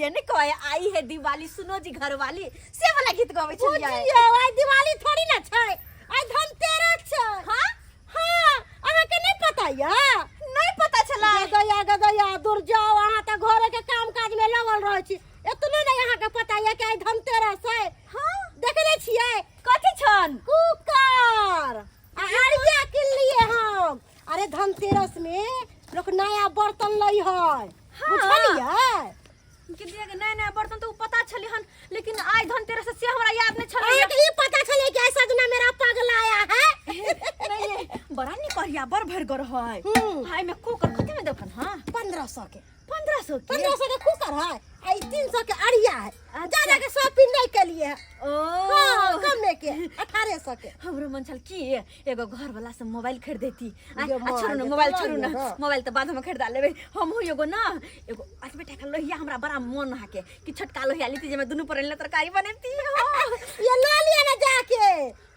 छलियै ने कहै आई है दिवाली सुनो जी घरवाली से वाला गीत गाबै छलियै। बुझियौ, आइ दिवाली थोड़ी ना छै, आइ धनतेरस छै। हाँ? हाँ, अहाँके नहि पता यऽ? नहि पता छलै। गदया गदया, दूर जाओ, अहाँ तऽ घरे के काम काज में लगल रहै छी, एतनो नहि अहाँके पता यऽ कि आइ धनतेरस है। हाँ। देखने छियै? कथी छन? कुकर आ अरिया किनलियै हम। अरे धनतेरस में लोक नया बर्तन लै है। हाँ। बुझलियै? के दिया के नया नया बर्तन तो उ पता छलै हन, लेकिन आइ धनतेरस से हमरा याद नहीं छलै। अहाँके ई पता छलै कि आइ सजना मेरा पगलाया है? नहीं ये बड़ा नीक अरिया बड़ भरगर है। हाय में कुकर कते में देखन? हाँ। 1500 के। 1500 के? 1500 के कुकर है आ ई 300 के अरिया है। अच्छा। ज्यादा के शॉपिंग नहीं केलिए है। ओ। हाँ, कमे के 1800 के। हमरो मन छल कि एगो घर वाला से मोबाइल खरीदेती। आ, ये आ, छोड़ू ना माँ, मोबाइल, ये छोड़ू ना हाँ। मोबाइल तो बाद में खरीदा लेबै। हमहूँ एगो ना एगो अतबे टाका लोहिया, हमरा बड़ा मन अहाँके कि छोटका लोहिया लेती जेमे दुनू पर तरकारी बनेती। ये लऽ लिअ ना जाके।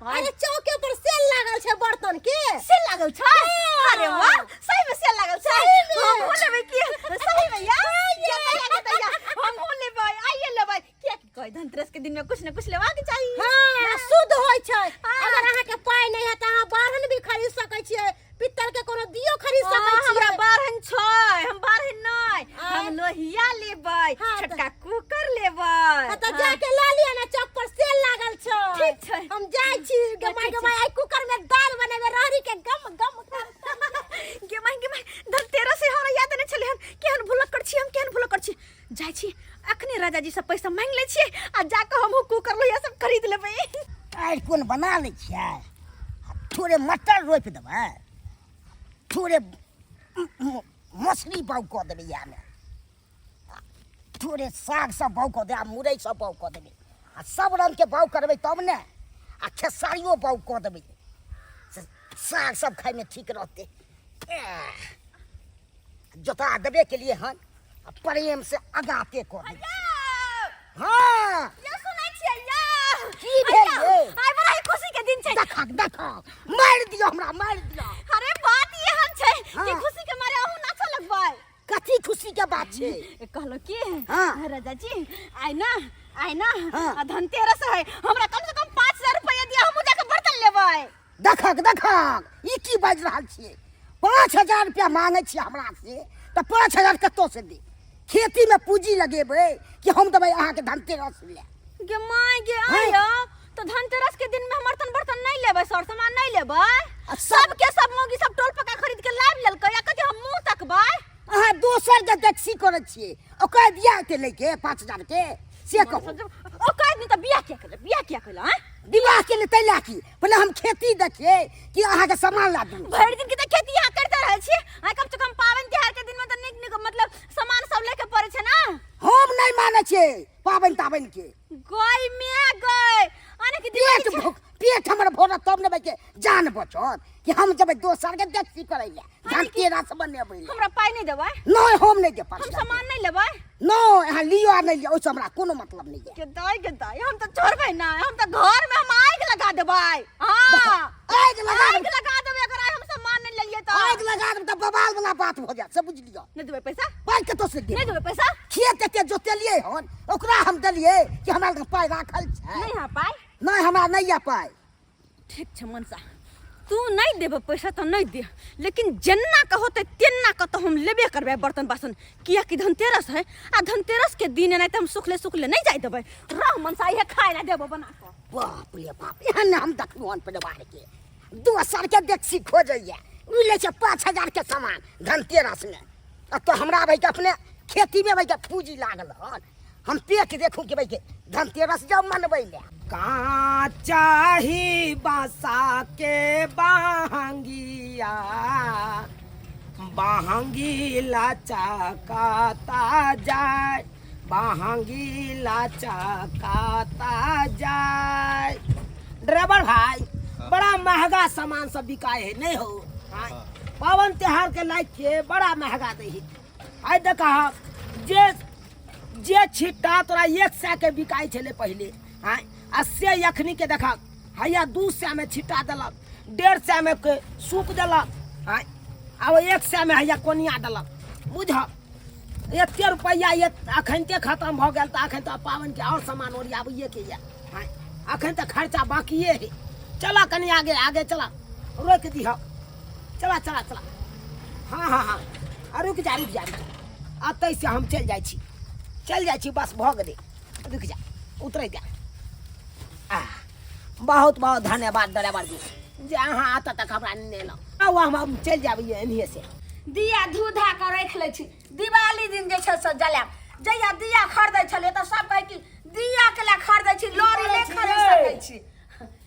हाँ। अरे चौके पर सेल लागल छै बर्तन के। सेल लागल छै? हाँ। अरे वाह, सही में सेल लागल छै। सही में। हमहूँ लेबै की? सही में यार? या तैया के तैया हमहूँ लेबै, आइए लेबै। किया की कहै धनतेरस के दिन में कुछ न कुछ लेबाक चाही। हाँ, शुद्ध होइ छै। हाँ। अगर अहाँके पाइ नहि है तऽ अहाँ बारहन भी खरीद सकै छियै, पित्तल के कोनो दियो खरीद हाँ, सकै छियै। हमरा बारहन छै, हम बारहन नहि, आँय? हम लोहिया लेबै। हाँ, तऽ- छोटका कुकर लेबै। हाँ, तऽ हाँ। जाके लऽ लिअ ने, चौक पर सेल लागल छै। ठीक छै। हम जाइ छी गे माय, ठीक गे छै। माय, आइ कुकर में दाल बनेबै रहरी के गम गम गम। गे माय, गे माय, धनतेरस से हमरा याद नहि छलै हन। केहन भुलक्कड़ छी हम, केहन भुलक्कड़ छी। जाइ छी अखने राजा जी से पैसा मांगि लै छियै आ जाकऽ हमहूँ कुकर लोहिया सब खरीद लेबै। आइ कोन बना लै छियै आ थोड़े मटर रोपि देबै, थोड़े मछली बाउ कऽ देबै इएहमे, आ थोड़े साग सब बाउ कऽ देबै, आ मुरइ सब बाउ कऽ देबै, आ सब रङ्गके बाउ करबै तब ने, आ खेसारियो बाउ कऽ देबै से साग सब खाइमे ठीक रहतै। जोता देबे के लिए हन आ प्रेम से अगाते कऽ देबै। हाँ। यो सुनै छियै यो? की भेल ये? आइ बड़ा ही खुशी के दिन छै। देखक देखक, मारि दियौ हमरा, मारि दियौ। अरे बात एहन छै कि हाँ। खुशी के मारे अहूँ नाचऽ लगबै। कथी खुशी के बात छै? कहलो की, हाँ। राजा जी, आइ ना, आइ ना, हाँ। आ धनतेरस है, हमरा कम से कम 5000 रुपया दिया, हम जाके बर्तन लेबै। देखक देखक, ई की बाजि रहल छियै? 5000 रुपया मांगै छियै हमरा से तऽ 5000 कतऽ से दी? खेतीमे पूंजी लगेबै कि हम देबै अहाँके धनतेरस लए? गे my गे, हैं? आयो तो धनतेरस के दिन में हम बर्तन बर्तन नहीं लेबै, सर सामान नहीं लेबै? आ सब सब के सब मौगी सब टोल पका खरीद के लाबि लेलकै, आ कथी हम मुंह तकबै? अहाँ दोसर के देखसी करै छियै, ओकरा दिया के लैके 5000 के से कहू। ओकर नहीं तऽ बियाह किया केलक, बियाह किया केलक? आँय? विवाह के लिए तै की पहिले हम खेती देखिए कि अहाँके सामान ला दू। भरि दिन के तऽ खेती अहाँ करिते रहै छी। आँय, कम से कम पाबनि तिहार के दिन में तऽ नीक नीक मतलब सामान सब लेके पड़ै छै ना। हम नहीं मानै छियै पाबनि ताबनि के। गई मिया गई, आने के दिमाग पेट छै। भूख, पेट हमर भरत तब ने के जान बचत कि हम जब दोसर के देखसी करै ले धनतेरस बनेबै ले। हमरा पाइ नहीं देबै? नहीं, हम नहीं देब। हम सामान नहीं लेबै? नहीं, अहाँ लियो आ नहीं लियो, ओहिसँ हमरा कोनो मतलब नहीं है। के दाई, के दाई, हम तऽ छोड़बै ना, हम तऽ घर में हम आगि लगा देबै। हाँ। आगि लगा आगि देबै। लगा देबै अगर आइ हम सामान नहीं लेलियै तऽ। आगि लगा देबै तऽ बवाल वाला बात भऽ जायत, से बुझि लिअ। नहीं देबै पैसा? पाइ कतऽ से देब? नहीं देबै पैसा? खेत एते जोतेलियै हन, ओकरा हम देलियै कि हमरा लग पाइ राखल छै? नहीं है पाइ? नहीं, हमरा नहीं है पाइ। ठीक छै मनसा, तू नहीं देबे पैसा तऽ नहीं दे, लेकिन जेना के होतै तेना के तऽ हम लेबे करबै बर्तन बासन, कियाकि धनतेरस है आ धनतेरस के दिन एनाहिते हम सुखले सुखले नहीं जाय देबै। रह मनसा, इहे खाय ला देबो बना कऽ। बाप रे बाप, एहन हम देखलहुँ हन परिवार के, दोसर के देखसी खोजैया, उ लै छै 5000 के सामान धनतेरस में, आ तो हमरा भाई के अपने खेती में भाई के पूंजी लागल हन, हम पेट देखू कि भाई के धनतेरस जाऊ मनबै ले। का चाही बासा के बाहंगिया, बाहंगी लचकाता जाय, बाहंगी लचकाता जाय। ड्राइवर भाई, बड़ा महंगा सामान सब बिकाए है नहीं हो? हाँ। पावन त्योहार के लायक के बड़ा महंगा दे है। आइ देखा जे जे छिट्टा तोरा 100 के बिकाइ छलै पहिले, आँय, आ से अखनी के देखा हैया 200 में छिट्टा देलक, 150 में के सूप देलक, आँय, आ 100 में हैया कोनिया देलक। बुझ एते रुपैआ अखनते खत्म भऽ गेल तऽ अखन तऽ पाबनिके आओर सामान ओरियाबैएके यऽ। आँय, अखन तऽ खर्चा बाकिए है। चला कनि आगे आगे चला, रोकि दिह, चला चला चला। हाँ हाँ हाँ, आ रुकि जा रुकि जा रुकि जा, एतै से हम चलि जाइ छी, चलि जाइ छी, बस भऽ गेलै, रुकि जा, उतरै जा। आ बहुत बहुत धन्यवाद ड्राइवर जी जे अहाँ एतऽ तक हमरा नेने एलहुँ। आउ हम चलि जायब एनहिए से। दिया धू धा कऽ राखि लै छी, दिवाली दिन जे छै से जलायब। जहिया दिया खरीदै छलियै तऽ सब कहै कि दिया के लए खरीदै छी, लड़ी नहि खरीद सकै छी।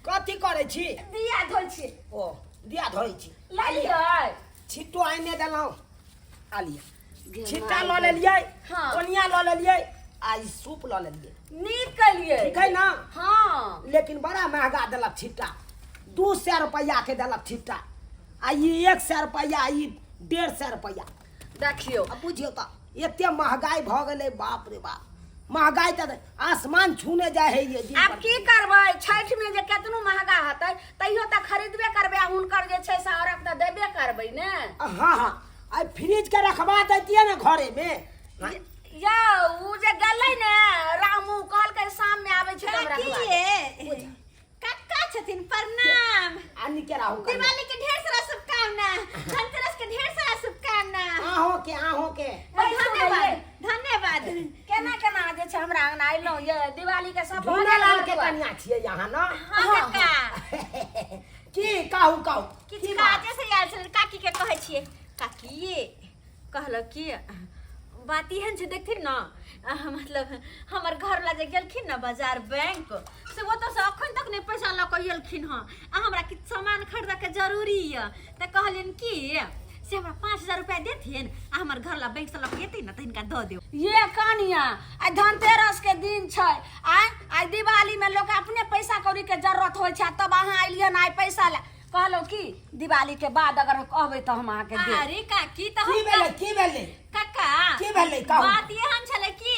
कथी करै छी? दिया धोइ छी। ओ दिया धोइ छी। लऽ लियै। छिट्टो आनि देलहुँ, आ लिअ छिट्टा लऽ लेलियै। हाँ। कोनिया लऽ लेलियै आ ई सूप लऽ लेलियै। नीक केलियै। ठीक है ना? हाँ। लेकिन बड़ा महगा देलक छिट्टा, 200 रुपैआ के देलक छिट्टा, आ ई 100 रुपैआ, ई 150 रुपैआ। देखियौ आ बुझियौ तऽ एते महगाई भऽ गेलै, बाप रे बाप, महगाई तऽ आसमान छूने जाइ है ये दिन आब पर। की करबै, छठि में जे केतनो महगा हेतै तैयो तऽ खरीदबे करबै, आ हुनकर जे छै से अर्घ तऽ देबे करबै ने। हाँ हाँ, आ फ्रिज के रखवा दैतियै ने घरे में। यौ उ जे गेलै ने रामू, कहलकै शाम में आबै छै तऽ हम काकी रखवा ये कक्का छथिन, प्रणाम। आ निके राहु कनिया। दिवाली के ढेर सारा शुभकामना, धनतेरस के ढेर सारा शुभकामना। आहो के, आहो के। धन्यवाद धन्यवाद। केना केना जे छै हमरा अंगना अयलहुँ ये दिवाली के सब झूना लाल के कनिया छियै यहाँ ना? हाँ कक्का। की कहू कहू? किछु काजे से आयल छलै, काकी के कहै छियै। काकी कहलक कि बात एहन छै, देखथिन ने, मतलब हमर घरवला जे गेलखिन ने बाजार बैंक से, ओतऽ से अखन तक नहि पैसा लऽ कऽ एलखिन हँ, आ हमरा किछु सामान खरीदऽके जरूरी यऽ, तऽ कहलियनि कि से हमरा 5000 रुपया देथिन, आ हमर घरवला बैंक से लऽ कऽ एतै ने तऽ हिनका दऽ देब। ये कनिया, आइ धनतेरस के दिन छै, आइ आइ दिवाली में लोक अपने पैसा कौड़ी के जरूरत होइ छै, तब अहाँ एलियै आइ पैसा लए। कहलहुँ कि दिवाली के बाद अगर कहबै तऽ हम अहाँके देब। अरे काकी, तऽ की हम भेलै, की भेलै काका? की भेलै कहू? बात एहन छलै कि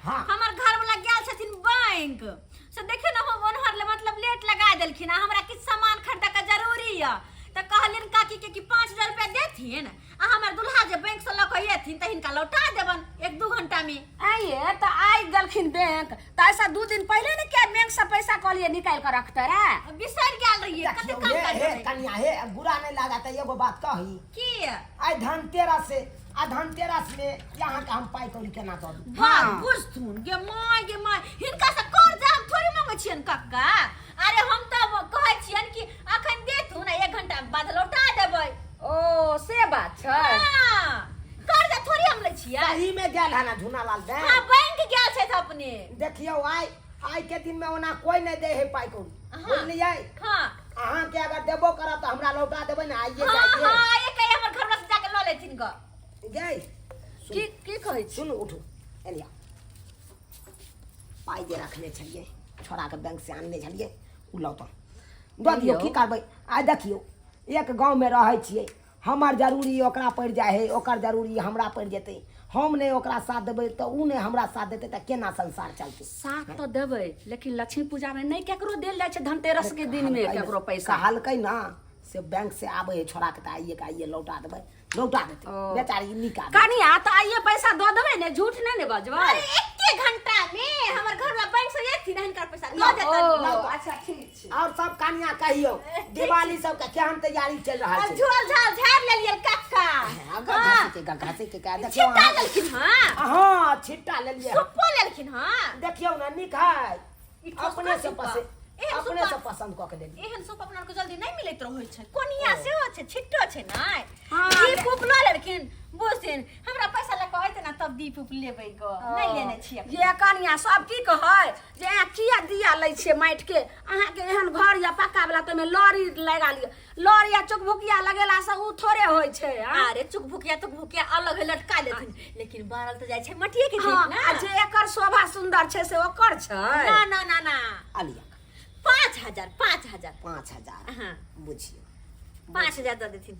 हाँ। हमर घरवला गेल छथिन बैंक से, देखियौ ने हम ओनहर ले मतलब लेट लगा देलखिन, आ हमरा किछु सामान खरीदऽ के जरूरी यऽ, तऽ कहलियनि काकी के कि 5000 रुपया देथिन, आ हमर दुल्हा जे बैंक से लऽ कऽ एथिन तऽ हिनका लौटा देबनि 1-2 घंटा में। आइए तऽ आइ गेलखिन बैंक तऽ ऐसा 2 दिन पहिले ने किया बैंक से पैसा कहलियै निकालि कऽ रखते रे? बिसरि गेल रहियै, कते देखियौ काम हे काज हे रहै। कनिया हे, बुरा नहि लागा तऽ एगो बात कही? की? आइ धनतेरस से, आ धनतेरस में यहाँ के हम पाई कौड़ी केना दऽ दी? बात बुझथुन गे my, गे my, हिनका से कर्जा हम थोड़े मांगै छियनि कक्का। अरे हम तऽ कहै छियनि कि अखन देथुन आ 1 घंटा बाद लौटा देबै। ओ से बात छै। हाँ, कर्जा थोड़ी हम लै छियै। सही में गेल है ना झूनालाल बैंक? हाँ बैंक गेल छथि अपने। देखियौ आइ आइ के दिन में ओना कोई नहीं दे है पाई कौड़ी। हाँ। बुझलियै? हाँ। अहाँ के अगर देबो करब तऽ हमरा लौटा देबै ने आइए? हाँ। जाइए। हाँ, आइए कहिए हमर घरवला से जाके लऽ लेथिन ग। गई की की कहै छी? सुनू, उठू, एलिया पाइ जे रखने छलियै छोड़ाके बैंक से आनने छलियै, ओ लौटल दऽ दियौ। की करबै, आइ देखियौ एक गाँवमे रहै छियै, हमर जरूरी ओकरा पड़ि जाइ हइ, ओकर जरूरी हमरा पड़ि जेतै। हम नहि ओकरा साथ देबै तऽ ओ नहि हमरा साथ देतै, तऽ केना संसार चलतै? साथ तऽ देबै, लेकिन लक्ष्मी पूजा में नहि केकरो देल जाइ छै धनतेरस के दिन में केकरो पैसा। कहलकै ना से बैंक से आबै है छोड़ाके तऽ आइए के आइए लौटा देबै, लौटा देतै। ओ। बेचारी नीक आदमी। कनिया, तऽ आइए पैसा दऽ देबै ने, झूठ नहि ने बजबै? अरे एके घंटा में हमर घरवला बैंक से एथिन, हिनकर पैसा दऽ देतनि। ओ अच्छा, ठीक छै। और सब कनिया कहियौ, दिवाली सबके केहन तैयारी चलि रहल अब छै? झोल झाल झाड़ लेलियै कक्का। हाँ, घसे के घसे के का देखियौ। छिट्टा लेलखिन हँ? हाँ, छिट्टा लेलियै। सुप्पो लेलखिन हँ? देखियौ ने, नीक है। ई ठोसका अपने से सुप्पा। पसंद एहन अपने सुप्पा से पसंद कऽ के लेलियै। एहन सूप अपना आरके जल्दी नहि मिलैत रहै छै। कोनिया सेहो छै, छिट्टो छै ने। हाँ। दीप उप लऽ लेलखिन। बुझथिन, हमरा पैसा लऽ कऽ अयतै ने तब दीप उप लेबै ग, नहि लेने छियै। ये कनिया, सब की कहै जे अहाँ किया दिया लै छियै माटि के? अहाँके एहन घर या पक्का वाला, तऽ ओहिमे लड़ी लगा लिअ। लड़ी आ चुकभुकिया लगेला से उ थोड़े होइ छै, आँ? अरे चुकभुकिया तुकभुकिया अलग है, लटका लेथिन, लेकिन बारल तऽ जाइ छै मटिये के हाँ, दीप आ ना। जे एकर शोभा सुंदर छै से ओकर छै। ना ना ना ना। अलिया। 5000, 5000। 5000? हाँ। बुझियौ। 5000 दऽ देथिन।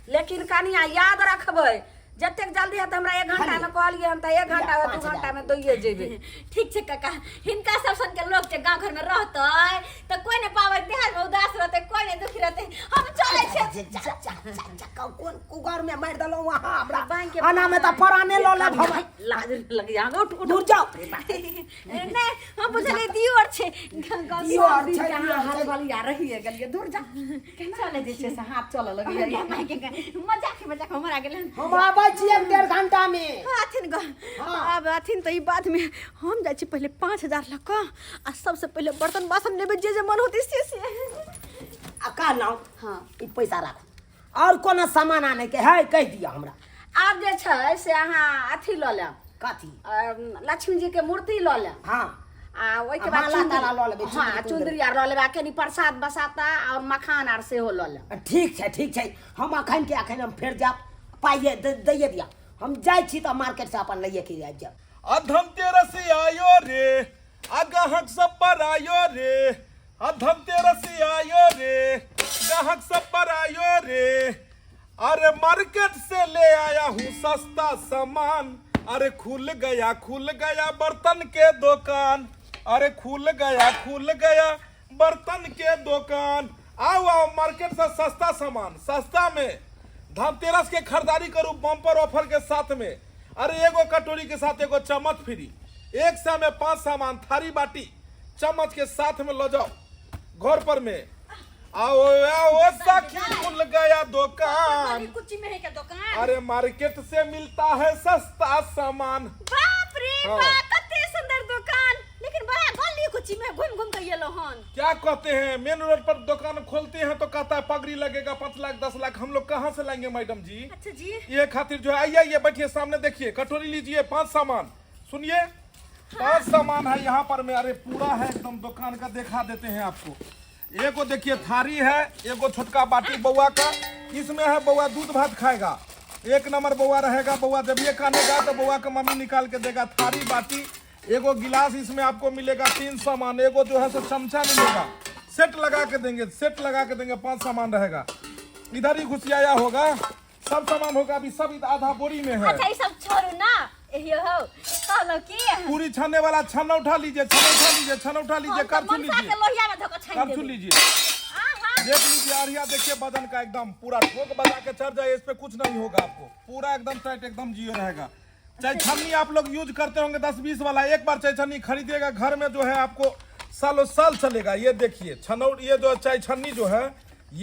लेकिन कनिया, याद रखबै, जतेक जल्दी हेतै हमरा 1 घंटा में कहलियै हन तऽ 1 घंटा 5,000। 2 घंटा में दैये जेबै। ठीक छै काका। हिनका सब सन के लोग जे गाँव घर में रहतै तऽ कोई ने पाबनि तिहार में उदास रहतै, कोई ने दुखी रहतै। हम चलै छियै। जा जा जा जा जा कोन कुगर में मारि देलहुँ अहाँ हमरा बैंक के आना में तऽ पराने लऽ लेब हम लाज लग जा उठ उठ दूर जाओ नहि हम बुझलियै दियोर छै दियोर छै, दियोर हाथ छै। वाली आ रही है गेलिए दूर जा चले जे छै से हाथ चलऽ लगैया मजाक मजाक हमरा गेलै हम आबै छी एक डेढ़ घंटा में अथिन ग हाँ। आब अथिन तऽ ई बादमे हम जाइ छी पहिले 5000 लऽ कऽ आ सबसँ पहिले बर्तन बासन लेबै जे जे मन होतै से से आ कहलहुँ हाँ ई पैसा राखू और कोनो सामान आने के है कहि दिअ हमरा आब जे छै से अहाँ अथी लऽ लेब कथी लक्ष्मी जी के मूर्ति लऽ लेब हाँ आ ओहिके आ बाद माला ताला लऽ लेबै, हाँ चुन्दरी चुन्दरी आर लऽ लेबै आ कनि प्रसाद बसाता और मखान आर सेहो लऽ लेब ठीक छै ठीक छै हम अखन के अखन हम फेर जायब पाइए दैए दिअ हम जाइ छी तऽ मार्केट से अपन लैए के आबि जायब आ धनतेरस आयो रे आ गाहक सब पर आयो रे आ धनतेरस आयो रे गाहक सब पर आयो रे अरे मार्केट से ले आया हूँ सस्ता सामान अरे खुल गया बर्तन के दुकान अरे खुल गया बर्तन के दुकान आओ आओ मार्केट से सस्ता सामान सस्ता में धनतेरस के खरीदारी करू बम्पर ऑफर के साथ में अरे एगो कटोरी के साथ एगो चम्मच फ्री 100 में 5 सामान थारी बाटी चम्मच के साथ में लो जाओ घर पर में आओ आओ सखी खुल गया दुकान कुची में है क्या दुकान अरे मार्केट से मिलता है सस्ता सामान बाप रे हाँ। बा कते सुंदर दुकान लेकिन बड़ा गली कुची में घूम घूम के येलो हन क्या कहते हैं मेन रोड पर दुकान खोलते हैं तो कहता है पगड़ी लगेगा 5 लाख 10 लाख हम लोग कहाँ से लाएंगे मैडम जी अच्छा जी ये खातिर जो है आइए आइए बैठिए सामने देखिए कटोरी लीजिए 5 सामान सुनिए 5 सामान है यहाँ पर में अरे पूरा है एकदम दुकान का दिखा देते हैं आपको एगो देखिए थारी है एगो छोटका बाटी बउआ का इसमें है बउआ दूध भात खाएगा 1 नंबर बउआ रहेगा बउआ जब ये खानेगा तो बउआ का मम्मी निकाल के देगा थारी बाटी एगो गिलास इसमें आपको मिलेगा 3 सामान एगो जो है सो चमचा मिलेगा सेट लगा के देंगे सेट लगा के देंगे 5 सामान रहेगा इधर ही घुसियाया होगा सब सामान होगा अभी सब आधा बोरी में है अच्छा ई सब छोड़ू ना एही हो कहलो की पूरी छानने वाला छाना उठा लीजिए छाना उठा लीजिए छाना उठा लीजिए हम तो करछू मनसा लीजिए के लोहिया में धोकर छानि करछू देबै लीजिए हाँ हाँ देख लीजिए अरिया देखिए वजन का एकदम पूरा ठोक बजा के चढ़ जाए इस पे कुछ नहीं होगा आपको पूरा एकदम टाइट एकदम जियो रहेगा चाहे छन्नी आप लोग यूज करते होंगे 10-20 वाला एक बार चाय छन्नी खरीदिएगा घर में जो है आपको सालों साल चलेगा ये देखिए छनौट ये जो चाय छन्नी जो है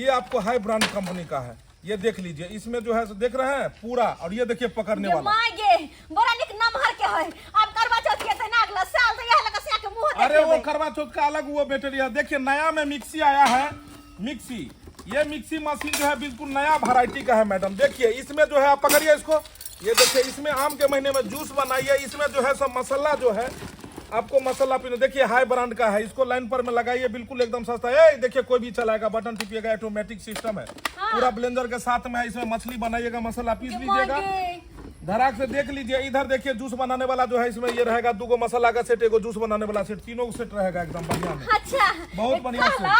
ये आपको हाई ब्रांड कंपनी का है ये देख लीजिए इसमें जो है सो देख रहे हैं पूरा और ये देखिए पकड़ने ये वाला माय गे बड़ा निक नमहर के है अब करवा चौथ के ना अगला साल तो यह लगा से के मुंह अरे वो करवा चौथ का अलग वो बैटरी है देखिए नया में मिक्सी आया है मिक्सी ये मिक्सी मशीन जो है बिल्कुल नया वैरायटी का है मैडम देखिए इसमें जो है आप पकड़िए इसको ये देखिए इसमें आम के महीने में जूस बनाइए इसमें जो है सब मसाला जो है आपको मसाला पीना देखिए हाई ब्रांड का है इसको लाइन पर में लगाइए बिल्कुल एकदम सस्ता है देखिए कोई भी चलाएगा बटन टिपिएगा ऑटोमेटिक सिस्टम है पूरा ब्लेंडर के साथ में है इसमें मछली बनाइएगा मसाला पीस लीजिएगा धड़ाक से देख लीजिए इधर देखिए जूस बनाने वाला जो है इसमें ये रहेगा 2 गो मसाला का सेट एगो जूस बनाने वाला सेट तीनों सेट रहेगा एकदम बढ़िया में अच्छा बहुत बढ़िया से। कहला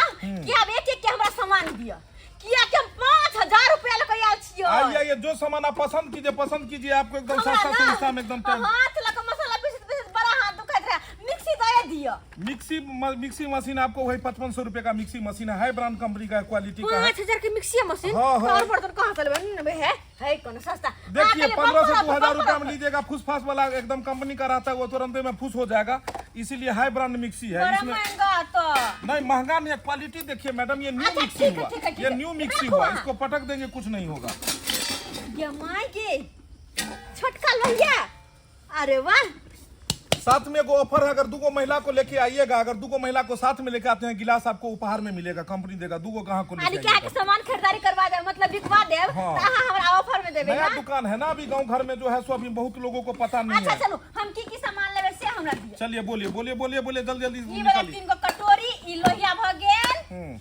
कि आब एक एक के हमरा सामान दिअ किया कि हम 5000 रुपया लऽ के आयल छियै आइए आइए जो सामान आप पसंद कीजिए आपको एकदम हमरा सस्ता ना सस्ता में एकदम टाइम हाथ लऽ के मसाला पीसैत पीसैत बड़ा हाथ दुखाइत रहे मिक्सी दए दिअ मिक्सी मिक्सी मशीन आपको वही 5500 रुपए का मिक्सी मशीन है हाई ब्रांड कंपनी का है क्वालिटी का है 5000 के मिक्सी मशीन हाँ, हाँ। और बर्तन कहाँ से लेबै लेबै है है कोनो सस्ता देखिए हाँ, 1500 बम्पर 2000 ऑफर, रुपया में लीजिएगा फुस फास वाला एकदम कंपनी का रहता है वो तुरंत में फुस हो जाएगा इसीलिए हाई ब्रांड मिक्सी है बड़ा इसमें महंगा तो नहीं महंगा नहीं है क्वालिटी देखिए मैडम ये न्यू अच्छा, मिक्सी ठीक है, हुआ ठीक है, ठीक ये है। न्यू मिक्सी रखो हुआ वहाँ। इसको पटक देंगे कुछ नहीं होगा ये माय के छोटका लोहिया अरे वाह साथ में एगो ऑफर है अगर दूगो महिला को लेके आइएगा अगर दूगो महिला को साथ में लेके आते हैं गिलास आपको उपहार में मिलेगा कंपनी देगा दूगो कहाँ को आदि लेके क्या के आइएगा सामान खरीदारी करवा देब मतलब बिकवा देब हाँ। त अहाँ हमरा ऑफर में देबे नया ना दुकान है ना अभी गांव घर में जो है सो अभी बहुत लोगों को पता नहीं अच्छा है चलो हम की की सामान लेबे से हमरा दिअ चलिए बोलिए बोलिए बोलिए बोलिए जल्दी जल्दी ई वाला निकालिए 3 गो कटोरी ई लोहिया भ गेल हम्म।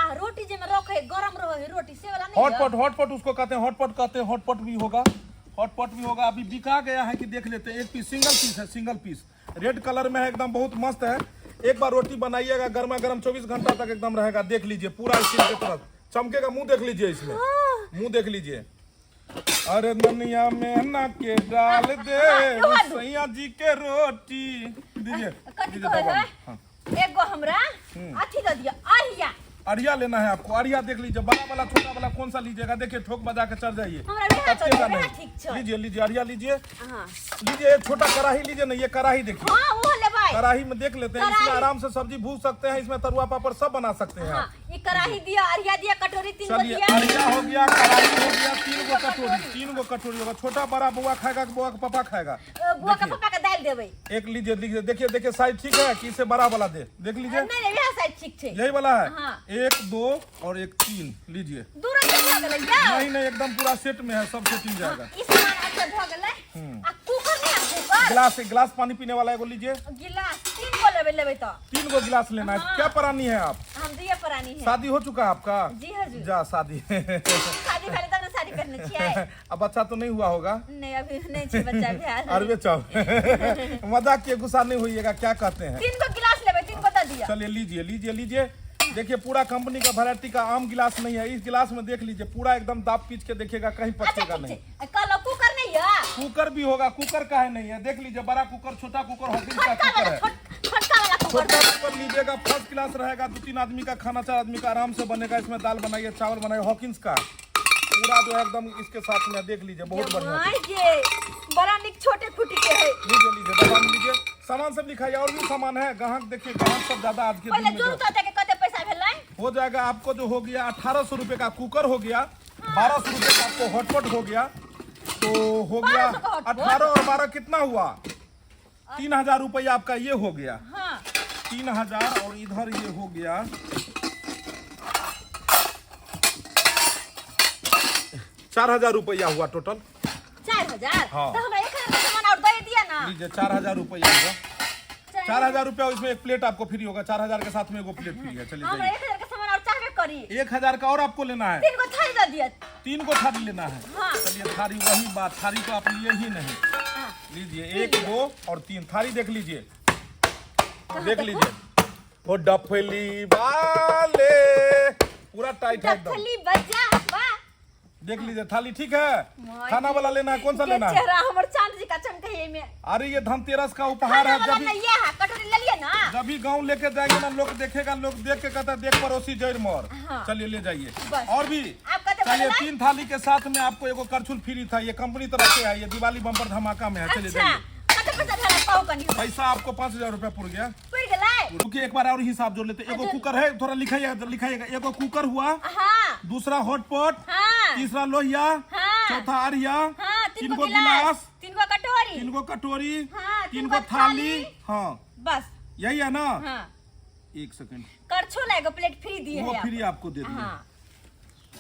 आ रोटी जे में रखे गरम रहे रोटी से वाला नहीं हॉट पॉट हॉट पॉट उसको कहते हैं हॉट पॉट कहते हैं हॉट पॉट भी होगा हॉट पॉट भी होगा अभी बिका गया है कि देख लेते हैं एक पीस सिंगल पीस है सिंगल पीस रेड कलर में है एकदम बहुत मस्त है एक बार रोटी बनाइएगा गर्मा गर्म 24 घंटा तक एकदम रहेगा देख लीजिए पूरा स्टील के तरफ चमकेगा मुंह देख लीजिए इसमें मुंह देख लीजिए अरे ननिया में ना के डाल दे सैया जी के रोटी दीजिए कथी दीजिए कहै दबा है में। हाँ। एगो हमरा अथी दऽ दिअ अरिया अरिया लेना है आपको। अरिया देख लीजिए, बड़ा वाला छोटा वाला कौन सा लीजिएगा? देखिए ठोक बजा के चढ़ जाइए, हमरा वएह पचकेगा चल, नहीं। वएह ठीक छै। लीजिए लीजिए अरिया लीजिए। हाँ लीजिए एक छोटा कढ़ाई लीजिए ना, ये कढ़ाई देखिए। हाँ वो लेबै। कढ़ाई में देख लेते हैं, इसमें कढ़ाई। आराम से सब्जी भूज सकते हैं, इसमें तरुआ पापड़ सब बना सकते हैं हाँ आप। ये कढ़ाई दिया, अरिया दिया, कटोरी तीन गो चलिए दिया। अरिया हो गया, कढ़ाई हो गया, तीन गो कटोरी, तीन गो कटोरी होगा। छोटा बड़ा बुआ खाएगा कि बुआ के पापा खाएगा? बुआ के देखिए। पापा के दालि देबै। एक लीजिए लीजिए, देखिए देखिए साइज ठीक है कि इससे बड़ा वाला दे, देख लीजिए। नहीं नहीं वएह साइज ठीक छै। यही वाला है। हाँ। एक दो और एक तीन लीजिए। दू रंग के भऽ गेलै यौ। नहीं नहीं एकदम पूरा सेट में है, सब सेटिंग जाएगा। ई सामान अच्छा भऽ गेलै। आ कुकर नहीं है कुकर? गिलास, एक गिलास पानी पीने वाला एगो लीजिए। गिलास तीन गो लेबै, लेबै तो तीन गो गिलास लेना है। हाँ। क्या परानी है आप? हम दुइये प्राणी है। शादी हो चुका है आपका? जी हजूर। जा शादी। शादी भेलै तब ने शादी करने छियै। अब बच्चा तो नहीं हुआ होगा? नहीं अभी नहीं छै बच्चा भेल। अरबे चाव मजाक के गुस्सा नहीं होइएगा, क्या कहते हैं। तीन गो गिलास लेबै, तीन गो दऽ दिअ। चलिए लीजिए लीजिए लीजिए। देखिए पूरा कंपनी का वैरायटी का आम गिलास नहीं है, इस गिलास में देख लीजिए पूरा एकदम दाब पीच के देखिएगा कहीं अच्छा पचेगा ठीक नहीं। छै। कहलहुँ कुकर नहीं है? कुकर भी होगा, कुकर का है नहीं है, देख लीजिए बड़ा कुकर छोटा कुकर हॉकिंस का छोटका कुकर वाला है। छोटका वाला कुकर। छोटा कुकर लीजिएगा, फर्स्ट क्लास रहेगा, दो तीन आदमी का खाना, चार आदमी का आराम से बनेगा। इसमें दाल बनाइए, चावल बनाइए, हॉकिंस का पूरा जो है एकदम इसके साथ में देख लीजिए, बहुत बढ़िया। My गे बड़ा निक छोटे फुटी के है। लीजिए लीजिए डब्बा में लीजिए, सामान सब लिखाइए। और भी सामान है ग्राहक, देखिए ग्राहक सब ज्यादा आज के पहले दिन में जोड़ जो तो के कते पैसा भेलै? हो जाएगा आपको जो हो गया 1800 रुपए का कुकर हो गया, 1200 रुपए का आपको हॉटपॉट हो गया, तो हो गया 1200 का हॉटपॉट? 18 और 12 कितना हुआ? 3000 रुपया आपका ये हो गया। हाँ 3000 और इधर ये हो गया 4000 रुपया हुआ टोटल। 4000? हाँ। तो हमरा 1000 का सामान और दे दिया ना। लीजिए 4000 रुपया हुआ, 4000 रुपया इसमें एक प्लेट आपको फ्री होगा, 4000 के साथ में एगो प्लेट फ्री है। चलिए हमरा जाइए। 1000 का सामान और चाहबे करी। 1000 का और आपको लेना है। तीन गो थाली दे दिया। तीन गो थाली लेना है। हाँ। चलिए थाली, वही बात, थाली तो आप लिए ही नहीं। हाँ। लीजिए एक दो और तीन थाली देख लीजिए, देख लीजिए। वो डफली वाले पूरा टाइट है एकदम। डफली बजा वाह। देख लीजिए थाली ठीक है। खाना वाला लेना है, कौन सा के लेना है? चेहरा हमर चांद जी का चमके में। अरे ये धनतेरस का उपहार खाना है, वाला जब नहीं है, कटोरी ले लिए ना। जब भी गाँव लेके जाएंगे ना लोग देखेगा, लोग देख के कहता है देख पड़ोसी जड़ मोर। हाँ। चलिए ले जाइए। बस। और भी आप कहते चलिए बदला? तीन थाली के साथ में आपको एगो करछुल फ्री था, ये कंपनी तरफ से है, ये दिवाली बम्पर धमाका में है। चलिए अच्छा जाइए। कते पैसा भेलै कहू कनी हमरा। पैसा आपको 5000 रुपया पुर गया। पुर गेलै? रुकिए एक बार और हिसाब जोड़ लेते। एगो कुकर है, थोड़ा लिखाइएगा लिखाइएगा। एगो कुकर हुआ, हाँ दूसरा हॉटपॉट, हाँ तीसरा लोहिया, हाँ। चौथा आरिया, हाँ तीन गो गिलास, तीन गो कटोरी, तीन गो कटोरी, हाँ, तीन गो थाली। हाँ बस यही है ना। हाँ एक सेकंड, करछुल एगो प्लेट फ्री दिए वो है फ्री आपको दे दिए। हाँ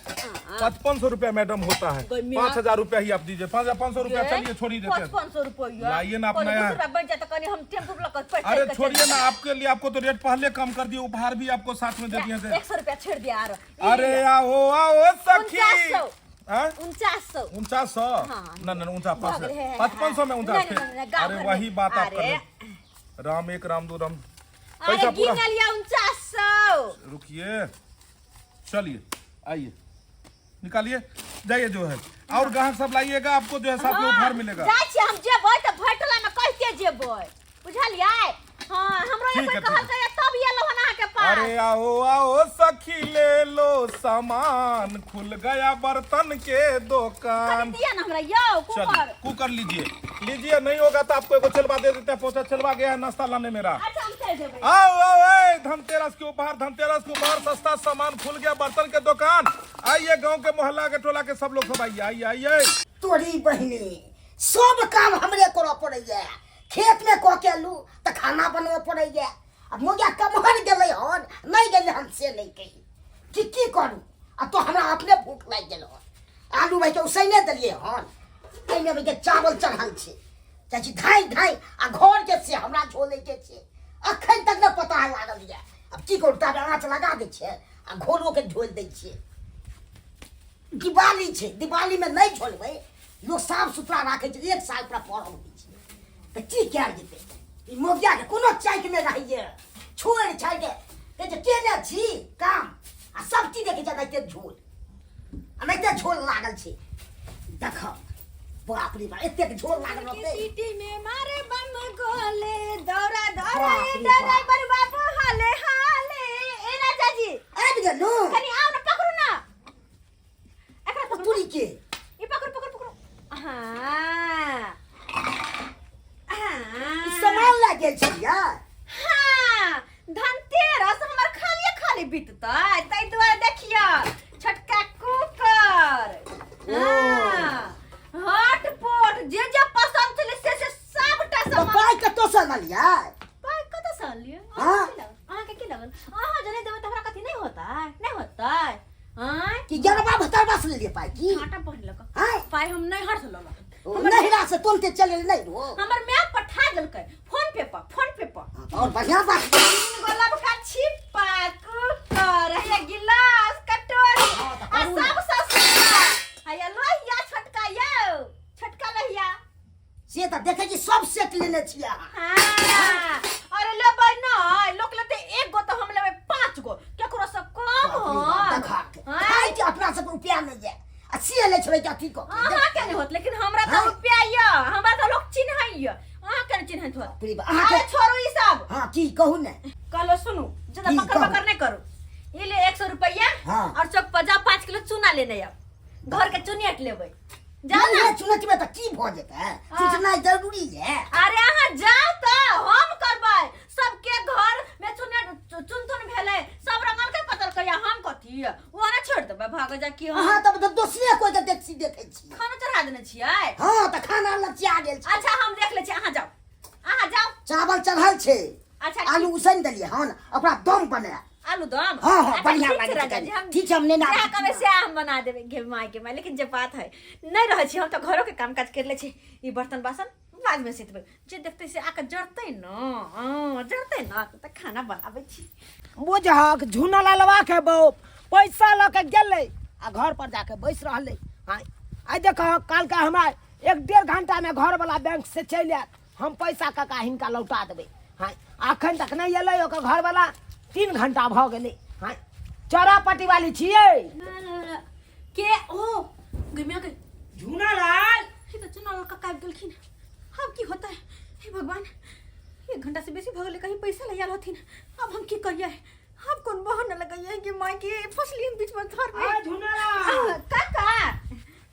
5500 रुपया मैडम होता है, 5000 रुपया ही आप दीजिए। 5500 रुपया चलिए छोड़ ही देते हैं। 5500 रुपया लाइए ना अपना कहलिए, यार। 2 रुपया बच जाए तो कनी हम टेम्पू लऽ कऽ पैसा अरे कऽ छोड़िए चलि ना, आपके लिए आपको तो रेट पहले कम कर दिए, उपहार भी आपको साथ में दे दिए थे। 100 रुपया छोड़ दिया आरो। अरे आओ आओ सखी। 4900। हाँ? 4900। 4900? हाँ। ना ना उनचास भऽ गेलै, हे, हे, 5500 में उनचास। नहीं, नहीं, नहीं, गाँव अरे घर वही में। बात आप कर अरे। रहे। राम एक राम दो राम। अरे पैसा पूरा गिन लिया 4900। रुकिए, चलिए आइए निकालिए जाइए जो है। और ग्राहक सब लाइएगा, आपको जो है साथ में उपहार मिलेगा। जाइ छियै हम जेबै तऽ भटला में कहिते जेबै, बुझलियै? हाँ हमरो ठीक एक है, बेर कहलकै तब एलहुँ हन अहाँके पास। अरे आओ आओ सखी ले लो सामान, खुल गया बर्तन के दुकान। कनी दिअ ना हमरा यौ चलिए कुकर। कुकर लीजिए लीजिए, नहीं होगा तो आपको एगो चलवा दे देते हैं, पोछा चलवा गया है नाश्ता लाने मेरा। अच्छा हम चलि जेबै। आओ आओ ए धनतेरस के उपहार, धनतेरस के उपहार, सस्ता सामान, खुल गया बर्तन के दुकान। आइए गांव के मोहल्ला के टोला के सब लोग सब आइए आइए आइए। तोरी बहिनी सब काम हमरे करऽ पड़ैया, खेत में कऽ के एलू तऽ खाना बनबऽ पड़ैया। आ मोगिया कमहर गेलै हन नहि गेलै हन से नहि कही कि की करू। आ तो हमरा अपने भूख लागि गेल हन। आलू भाइके उसैने देलियै हन, एहिमे भाइके चावल चढ़ल छै, जाइ छी धाँइ धाँइ आ घरके से हमरा झोलैके छै। अखन तक नहि पता लागल यऽ। आब की करू, ताबे आँच लगा दै छियै आ घोरोके झोलि दै छियै। दिवाली छै, दिवालीमे नहि झोलबै, लोक साफ सुथरा राखै छै, एक साल पूरा पर्व होइ छै, तऽ की कयल जेतै। ई मोगियाके कोनो चैक नहि रहैए, छोड़ि छाड़ि के कहै छै केने छी काम आ सब चीज देखै छै एनाहिते झोल एनाहिते झोल लागल छै। देख बाप रे बाप, एतेक झोल लागल रहतै। सिटी में मारे बम गोले दौरा दौरा बाप रे ड्राइवर बाप। बाबू हाले हाले। ए राजा जी आबि गेलू? बीततै, ताहि दुआरे देखियौ छोटका कुकर, हाँ, हॉट पोट, जे जे पसंद छलै से से सबटा तऽ सामान। पाइ कतऽसँ आनलियै? पाइ कतऽसँ आनलियै? हाँ? अहाँके की लागल? अहाँ जे नहि देबै तऽ हमरा कथी नहि होतै? नहि होतै? आँय? कि गेरबा भतरबा से लेलियै पाइ की? आटा पहिनलक। आँय? पाइ हम नहि हर्ष लेलक। ओ नहिरा से तुरन्ते चलि एलै नहि रो। हमर माय पठा देलकै फोन पे पर, फोन पे पर। हाँ, तऽ और बढ़िया बात। तीन गो लबका छिप्पा, कुकर, हैया गिलास, कटोरी, हाँ, तऽ आ करू ने। सब सस्ता। हैया लोहिया छोटका यौ, छोटका लोहिया। से तऽ देखै छी सब सेट लेने छियै अहाँ। हाँ, अरे लेबै नहि, लोक लेतै एक गो तऽ हम लेबै पाँच गो, केकरो से कम बाप रे बाप, होत। देखा के। हाँ? खाइ के अपना सबके रुपया नहि यऽ आ से लै छलै कि अथी कऽ के। अहाँ के नहि होत, लेकिन हमरा तऽ हाँ? रुपया यऽ, हमरा तऽ लोक चिन्हैया, अहाँ के नहि चिन्हैत होत। बाप रे बाप, अहाँके अरे छोड़ू ई सब। हाँ की कहू ने। कहलो सुनू, ज्यादा की पकड़ कहू? पकड़ नहीं करू। ई ले 100 रुपया। हाँ। और चौक पर जाओ, 5 किलो चूना लेने आउ, घर के चुनियट लेबै, जाओ नहीं, ना। नहीं, चुनौती तऽ की भऽ जेतै? चुननाइ जरूरी है। अरे अहाँ जाओ तऽ हम करबै, सबके घर में चुनियट चुन चुन भेलै, सब रंगल के पतल कहिया, हम कथी ओ ना छोड़ देबै भाग जा की हम। अहाँ तऽ दोसरे कोइ के देखी देखै छी। खाना चढ़ा देने छियै। हाँ तऽ खाना लचिया गेल छै। अच्छा हम देख लै छी, अहाँ जाओ, अहाँ जाओ। चावल चढ़ल छै। अच्छा, आलू उसनि देलियै हन, ओकरा दम बनाय। आलू दम? हाँ, हाँ, अच्छा, बढ़िया ठीक छै लागै छै राजा जी, खाइमे। हम ठीक छै, हम नेने जएह आबै छी। कहबै सएह हम बना देबै गे माय के माय। लेकिन जे बात है नहि रहै छी हम तऽ घरोके काम काज करि लै छी, ई बर्तन बासन बादमे सीतबै, जे देखतै से आके जरतै न, हँ, जरतै न तऽ खाना बनाबै छी। बुझहक झूना ललवा के बौ पैसा लऽ के गेलै आ घर पर जाके बैस रहलै। आँय आइ देखहक काल्हिके हमरा 1-1.5 घंटामे घरवला बैंक से चलि आयत, हम पैसा कका हिनका लौटा देबै। हाँ अखन तक नहि एलै ओकर घरवला, 3 घंटा भऽ गेलै। हाँ चौरापट्टी वाली छियै के? ओ गमिया के झूना लाल। हे तऽ चुना लाल कका आबि गेलखिन, आब की होतै? हे भगवान, 1 घंटा से बेसी भऽ गेलै, कहीं पैसा ले आयल होथिन। आब हम की करियै? आब कोन बहाना लगैयै कि माय के फसली हम बीच में घर में। आ झूना लाल। काका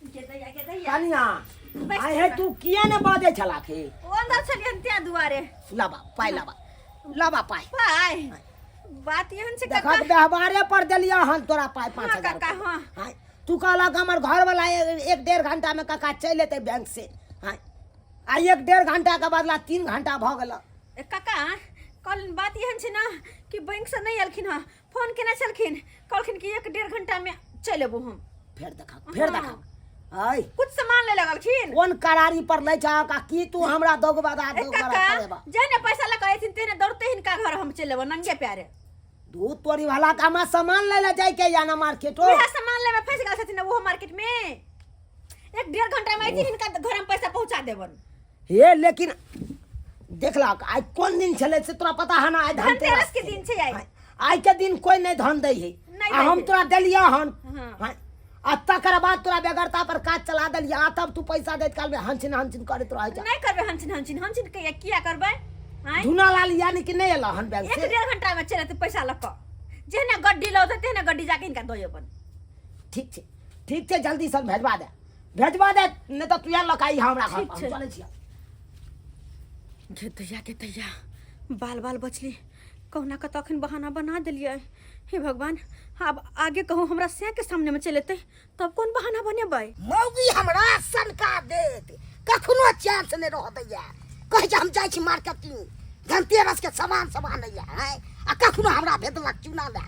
के दैया, के दैया। कनिया बैस आइ हे तू किया ने बाजै छला के? ओ अंदर छलियन त्यां दुआरे। लाबा पाइ, लाबा, लाबा पाइ। पाइ बात एहन छै देखक काका। व्यवहारे पर देलियै हन तोरा पाइ पाँच हाँ, हजार काका, रुपैआ। हाँ। हाँ, तू कहलक हमर घरवला 1-1.5 घंटा में काका चलि एतै बैंक से। हाँ आ 1-1.5 घंटा के बदला 3 घंटा भऽ गेल। ए, काका कल बात एहन छै ना कि बैंक से नहि एलखिन हँ, फोन केने छलखिन, कहलखिन कि 1-1.5 घंटा में चलि एबो हम। फेर देखा, फेर हाँ। देखा आय कुछ सामान ले लगलखिन। कोन करारी पर लै छहक आ की तू हमरा दौगबा ए दौगबा काका करेबा? जेहने पैसा लऽ कऽ अयथिन तेहने दौड़ते हिनका घर हम चलि एबो नंगे प्यारे। दूध तोरी वाला का हमरा सामान ले ले जाय के या ना मार्केटो? उएह सामान लेमे फँसि गेल छथिन ओहो मार्केट में। 1-1.5 घंटा में अयथिन, हिनका घर हम पैसा पहुंचा देबन। हे लेकिन देखलक आइ कोन दिन छलै से तोरा पता है ना? आइ धनतेरस के दिन छै आइ। आइ के दिन कोई नहीं धन दै है। नहि आ दै हम है। तोरा देलियै हन। हाँ। हाँ। आ तकर बाद तोरा बेगरता पर काज चला देलियै, आ तब तू पैसा दैत काल में हंसिन हंसिन करैत रहै छ। नहि करबै हंसिन हंसिन, हंसिन के किया करबै? आँय? झूना लाल यानी कि नहि एला हन बैंक एक से? डेढ़ घंटा में चलि एतै पैसा लऽ कऽ, जेहने गड्डी लौतै तेहने गड्डी जाके हिनका दऽ अयबनि। ठीक छै, ठीक छै, जल्दी से भेजवा दे, भेजवा दे, नहीं तो तू लऽ कऽ अइहा हमरा घर ठीक पर। हम छै। चलै छियै। गे दैया, गे दैया, बाल बाल बचली, कहुना कऽ तऽ अखन बहाना बना देलियै। हे भगवान, आब आगे कहूँ हमरा सैं के सामने में चलि एतै तब कोन बहाना बनेबै? मौगी हमरा सनका देत, कखनो चैन से नहि रह दैया। कहै छै हम जाइ छी मार्केटिंग, धनतेरस के सामान सब आनैया हैं, आ कखनो हमरा भेजलक चूना लए,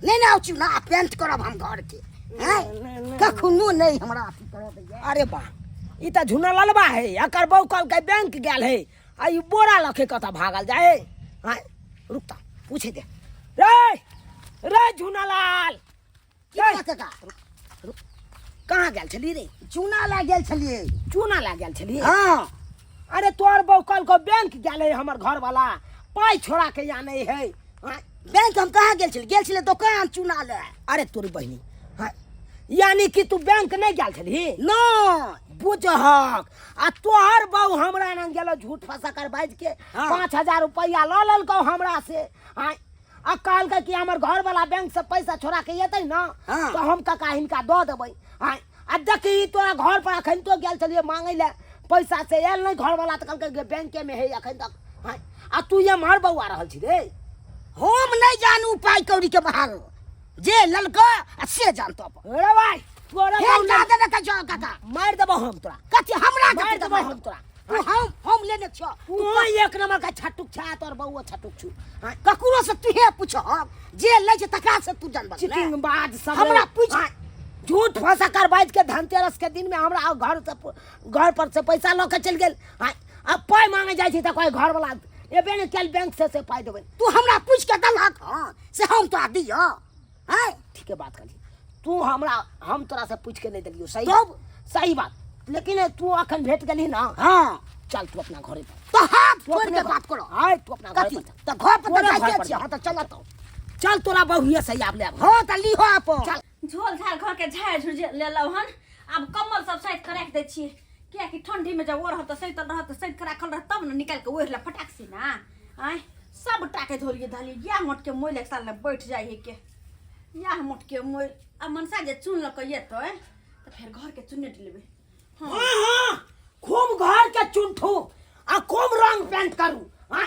नहि ने आउ चूना आ पेंट करब हम घर के हैं, कखनो नहि हमरा अथी करऽ दैया। अरे बा, ई तऽ झूना ललबा है, एकर बहू कहलकै बैंक गेल है, आ ई बोरा लऽ के कतऽ भागल जाय है? आँय, रुक तऽ पूछे दे। रे रे झूना लाल, की भेल काका? रुक, कहाँ गेल छली रे? चूना लए गेल छलियै। चूना लए गेल छली? हाँ। अरे तोहर बहू कहलकौ बैंक गेल है हमर घरवाला, पाइ छोड़ा के आनै है। आँय, बैंक हम कहाँ गेल छलियै? गेल छलियै दोकान चूना लए। अरे तोरी बहिनी, हाँ, यानी कि तू बैंक नहीं गेल छलही? नहि। बुझहक, आ तोहर बहू हमरा लग गेलो झूठ फंसा कर बाजि के। हाँ। 5000 रुपैआ लऽ लेलकौ हमरा से। आँय, आ कहलकै कि हमर घरवाला बैंक से पैसा छोड़ा के एतै ना, हाँ। तऽ हम कका हिनका दऽ देबै। आँय, आ देखी तोरा घर पर अखन तो गेल छलियै मांगै लए पैसा, से आयल नहि घरवाला, तऽ कहलकै जे बैंके में है अखन तक। आँय, आ तू एम्हर बौआ रहल छी रे? हम नहि जानू पाइ कौड़ी के बहार। जे ललको आ से जानतो अपन। अरे भाई तोरा हे बहु दादा ने कह काका मार देबो हम तोरा। कथी हमरा मार कथी देबो हम तोरा। तू हम लेने छियो। तू एक नंबर का छटुक छा, तोर बहु छटुक छु। हाँ, ककरो से तुहे पूछ, जे लै छै तकरा से तू जानबा। चीटिंग बाज सब हमरा पूछ। हाँ, झूठ फंसा कर बाज के धनतेरस के दिन में हमरा घर से घर पर से पैसा लऽ के चलि गेल। हाँ, अब पाइ मांगे जाइ छी तऽ कोई घर वाला एबे ने कयल बैंक से पाइ देबै। तू हमरा पूछ के देलहक हँ से हम तोरा दियौ। हैं ठीके बात कहली तू, हमरा हम तोरा से पूछ के नहीं देलियौ। सही तब? सही बात, लेकिन तू अखन भेट गेली ना। हाँ चल तू अपना घरे पर। तो हाथ तू छोड़ अपने के बात करो। आय तू अपना घरे कथी पर चल। तऽ घर पर तऽ तोरे घर जाइते पर छियै। हाँ तऽ चल तो चल तोरा बहुए से आब ले आब। हाँ तऽ लिहो अपन। चल। झोल झाल घर के झाड़ झुड़ लेलहुँ हन, आब कम्बल सब सैत के राखि दै छियै, कियाकि ठंडी में जब ओढ़ब तऽ सैतल रहत, तऽ सैत के राखल रहत तब ने निकालि के ओढ़ि लेब फटाक से ना। आँय सबटा के धोलिए धालिए, इएह मोट के मोइल एक साल ने बैठ जाइ है के, इएह मोट के मोइल। आ मनसा जे चुन लऽ के एतै तऽ फेर घर के चुनेट लेबै। हाँ हाँ खूब घर के चुनठू आ खूब रंग पेंट करू। हाँ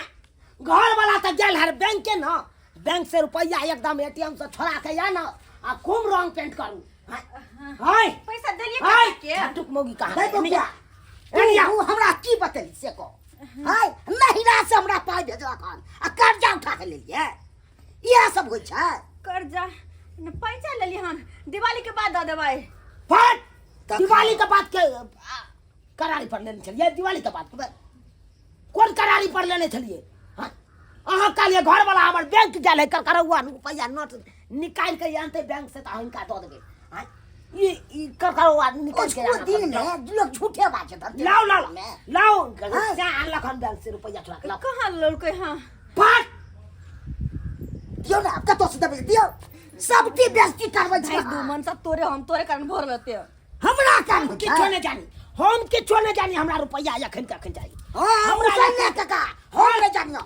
घर वाला तऽ गेल हर बैंक के ना, बैंक से रुपया एकदम एटीएम से छोड़ा के या ना, आ खूब रंग पेंट करू। हाँ हाँ पैसा देलिए हाय काका के? छटुक मौगी कहाँ नहीं गई? बौआ, तू हमरा की बतेली से कह। हाय नहिरा से हमरा पाइ भेजलक हन आ कर्जा उठा के लेलियै, इएह सब होइ छै। कर्जा ने पैसा लेलियै हन, दिवाली के बाद दऽ देबै। फट तखन। दिवाली के बाद के करारी पर लेने छलियै? दिवाली के बाद कोन करारी पर लेने छलियै? हाँ अहाँ कहलियै घर वाला हमर बैंक गेल है, करकरौआ रुपैआ नोट निकालि के आनतै बैंक से तऽ हिनका दऽ देबै। हाँ ई करकरौआ निकालि के ओ आनऽ दिन पड़तै। में लोग झूठे बाजत हन। लाओ लाओ में। लाओ, हाँ। से आनलक हन बैंक से रुपैआ छोड़ा के लाओ। कहाँ लेलकै? हाँ फट दियौ ने, कतौ से देबै दियौ, सबके बेइज्जती करबै छै। भाई दू मन सब तोरे हम तोरे कारण भरल रहते। हमरा कारण होइ किछो छै? नहि जानी, हम किछो नहि जानी, हमरा रुपैआ एखन के एखन चाही। हाँ, हमरा हमरा नहि काका, हम नहि जानियो।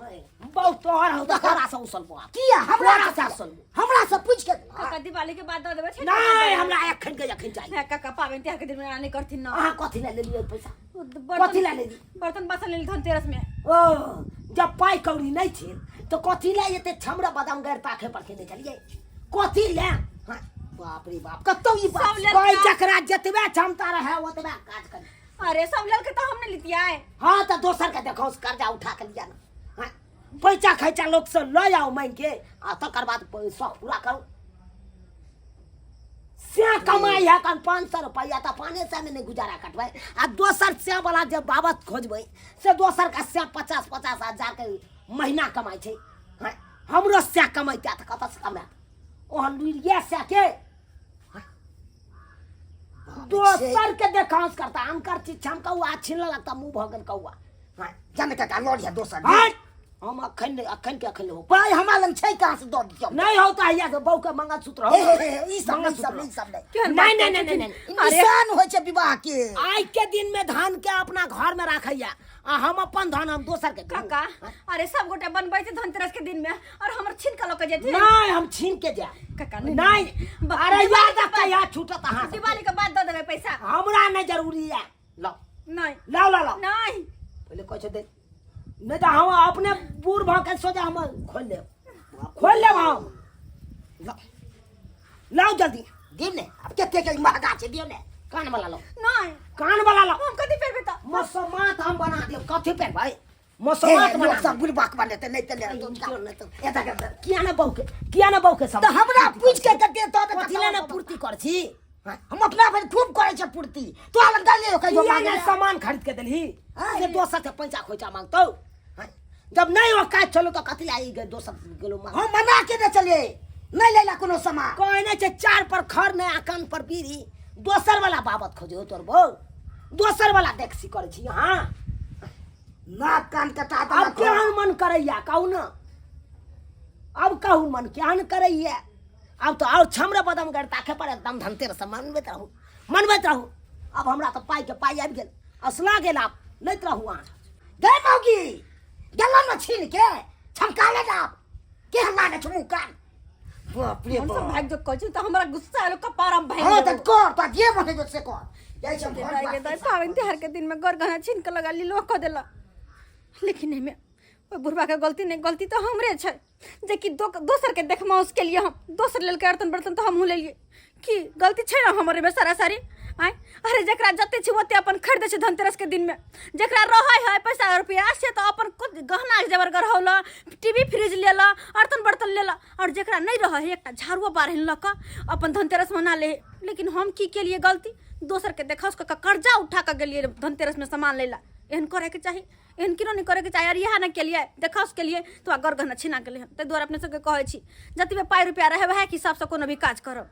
बहुत तोहर हौ तऽ तोरा से उसलबो आब। किया हमरा तोरा से से उसलबो? हमरा से पूछ के काका दिवाली के बाद दऽ देबै छै। नहि, हमरा एखन के एखन चाही। हे काका पाबनि तिहार के दिन में एना नहि करथिन ना। अहाँ कथी लए लेलियै पैसा? बर्तन- कथी लए लेली? बर्तन बासन लेली धनतेरस में। ओ जब पाइ कौड़ी नहि छै तऽ कथी लए एते छमरा बादाम गैर ताके पर खेने छलियै? कथी लए? हाँ, बाप रे बाप, कतौ ई बात सब लेल कोई जकरा जतबे क्षमता रहे ओतबे काज करी। अरे सब लड़के तो हम नहीं लितियाए। हाँ तऽ दोसर के देखो कर्जा उठा के लिया ना। हाँ, पैसा खैचा लोक से लऽ जाओ मांगि के आ तकर बाद शौक पूरा करू। से कमाई है कन 500 रुपया तऽ 500 में नहीं गुजारा कटबै, आ दोसर से वाला जे बाबत खोजबै से दोसर का से 50-50 हजार के महीना कमाई छै। हाँ, हमरो से कमैते तऽ कतऽ से कमायत? ओहन लुरिया से के दोसर के देखांस करता, अनकर चीज हम कौआ छीन लेलक तऽ मुँह भऽ गेल कौआ। हाँ, जाने काका लऽ लिअ दोसर। हट, हम अखन अखन के अखन लेबो। पाइ हमरा लग छै कहाँ से दऽ दियौ? नहीं होता है से बहू के मंगलसूत्र हो। हे, हे, हे, ई सब नहीं, ई सब नहीं, ई सब नहीं। केहन नहीं, बात नहीं, कहै नहीं, छथिन? नहीं, नहीं। अरे निशान होइ छै विवाह के। आइ के दिन में धान के अपना घर में राखैया आ हम अपन धान हम दोसर के दियौ। काका अरे सब गोटा बनबै छै धनतेरस के दिन में और हमर छीन के लऽ के जेथिन। नहीं, हम छीन के जायब। काका नहीं, नहीं, नहीं। अरे दिवाली याद के रख बाद- याद छूटत अहाँ सबके। दिवाली के बाद दऽ देबै पैसा। हमरा नहीं जरूरी है। लाओ। नहीं। लाओ, लाओ, लाओ। नहीं। पहले कहै छै दे। नहीं तऽ हम अपने बूढ़ भऽ के सोचा हम खोलि लेब, खोलि लेब हम। लाओ। लाओ जल्दी। दियौ ने, आब कते के महगा छै दियौ ने। कान वाला लाओ। नहीं। कान वाला लाओ। हम कथी पहिरबै तऽ? मसोमात हम बना देब। कथी पहिरबै? हे, मसोमात लोक बना सब देब। बुढ़बाक बनेतै, नहि तऽ नहि, क्यों नहि तऽ? एतऽ के तऽ- किया ने बहू के, किया ने बहू के तऽ हमरा पूछि के तऽ दे तब कथी लए ने पूर्ति कर छी? हम अपना भरि खूब करै छै पूर्ति, तोरा लग डालिए कहियो किया मांगे ने लए? सामान खरीद के देलही? हाँ। से दोसर से पैसा खोइचा मांगतौ। हाँ। जब नहीं औकात छलो तऽ कथी लए ई दोसर गेलो मांग? हम मना के ने चलिए, नहीं लेला कोनो सामान। कहै नहि छै चार पर खर नहि आ कान पर बीड़ी। दोसर वाला बाबत खोजो तोर बहू, दोसर वाला देखसी करै छी। हाँ नाक कान कटा अब देलक। केहन मन करैया कहू न, अब कहू मन केहन करैया? अब तो और छमरे बदम गड़ ताके पर एकदम धनतेरस मनबैत रहू, मनबैत रहू। अब हमरा तऽ पाइ के पाइ आबि गेल, असला गेल, आब लैत रहू अहाँ। गै मौगी गेलौ न छीन के, छमका ले आब केहन लागै छौ मुँह कान? बाप रे हम सब बाप। भागि जो कहै छी तऽ हमरा गुस्सा आयल कपार हम भागि हाँ तऽ जेबौ। कर तो जे मन होइ से कर। जाइ छी हम घर दाइ गे दाइ, पाबनि तिहार के दिन में गर गहना छीन के लगा ली, लोह कऽ देला। लेकिन एहिमे ओहि बुढ़बाके गलती नहि, गलती तऽ हमरे छै जेकि दोसरके देखमाउस के लिए हम दोसर लेलकै अर्तन बर्तन तऽ हमहूँ लेलियै। की गलती छै ने हमर एहिमे सरासरी? आँय, अरे जकरा जते छै ओते अपन खरीदै छै धनतेरस के दिनमे। जकरा रहै है पैसा रुपया से तऽ अपन गहना जेवर गढ़ौल, टीवी फ्रिज लेलक, अर्तन बर्तन लेलक, और जकरा नहि रहै है एकटा झाड़ुओ बारहनि लऽ कऽ अपन धनतेरस मना ले है। लेकिन हम की केलियै गलती? दोसरके देखौस कऽ कऽ कर्जा उठा कऽ गेलियै धनतेरसमे सामान लै लए। एहन करैके चाही? एहन केना नहि करैके चाही। आर इएह नहि केलियै, देखौस केलियै तऽ गर गहना छिना गेलै हन। ताहि दुआरे अपने सबके कहै छी जतबे पाइ रुपैआ रहै वएह हिसाबसँ कोनो भी काज करब।